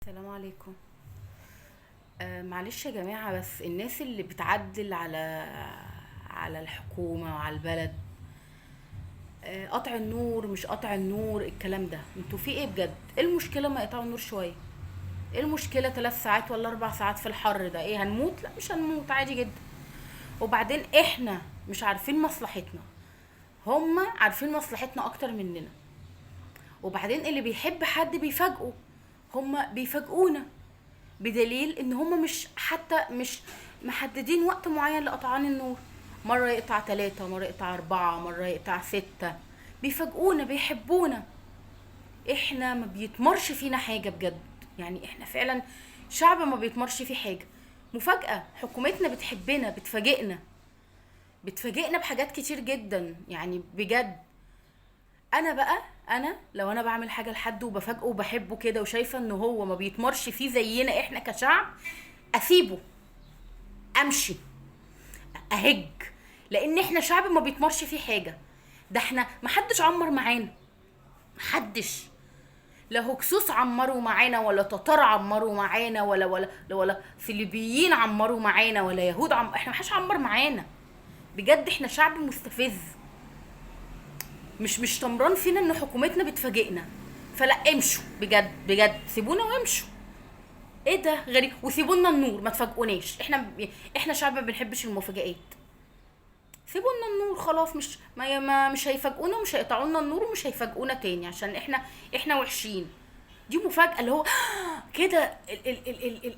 السلام عليكم. معلش يا جماعة، بس الناس اللي بتعدل على الحكومة وعلى البلد، قطع النور مش قطع النور الكلام ده، انتوا في ايه بجد؟ ايه المشكلة ما يقطعوا النور شوية؟ ايه المشكلة 3 ساعات ولا 4 ساعات في الحر ده؟ ايه، هنموت؟ لا مش هنموت، عادي جدا. وبعدين احنا مش عارفين مصلحتنا، هما عارفين مصلحتنا اكتر مننا. وبعدين اللي بيحب حد بيفاجئه، هما بيفاجئونا بدليل ان هما مش حتى مش محددين وقت معين لقطعان النور، مرة يقطع 3، مرة يقطع 4، مرة يقطع 6. بيفاجئونا، بيحبونا. احنا ما بيتمرش فينا حاجة بجد، احنا فعلا شعب ما بيتمرش فيه حاجة. مفاجأة، حكومتنا بتحبنا، بتفاجئنا بحاجات كتير جدا بجد. انا بقى، انا لو انا بعمل حاجة لحد وبفاجئه وبحبه كده وشايفة ان هو ما بيتمرش فيه زينا احنا كشعب، اسيبه، امشي، اهج، لان احنا شعب ما بيتمرش فيه حاجة. ده احنا ما حدش عمر معانا، ما حدش، لا هكسوس عمروا معانا، ولا تتار عمروا معانا، ولا فيليبيين عمروا معانا، ولا يهود احنا ما حدش عمر معانا بجد. احنا شعب مستفز، مش طمران فينا ان حكومتنا بتفاجئنا. فلا امشوا بجد، بجد سيبونا وامشوا. ايه ده غريب، وسيبونا النور، ما تفاجئوناش. احنا شعب ما بنحبش المفاجآت. سيبونا النور خلاص، مش هيفاجئونا ومش هيقطعوا لنا النور ومش هيفاجئونا تاني، عشان احنا وحشين. دي مفاجأة اللي هو كده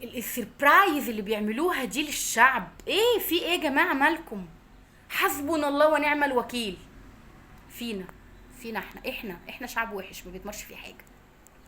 السربرايز اللي بيعملوها دي للشعب. ايه في ايه يا جماعة، مالكم؟ حسبنا الله ونعم الوكيل فينا، فينا احنا، احنا شعب وحش ما بيتمرش فيه حاجة.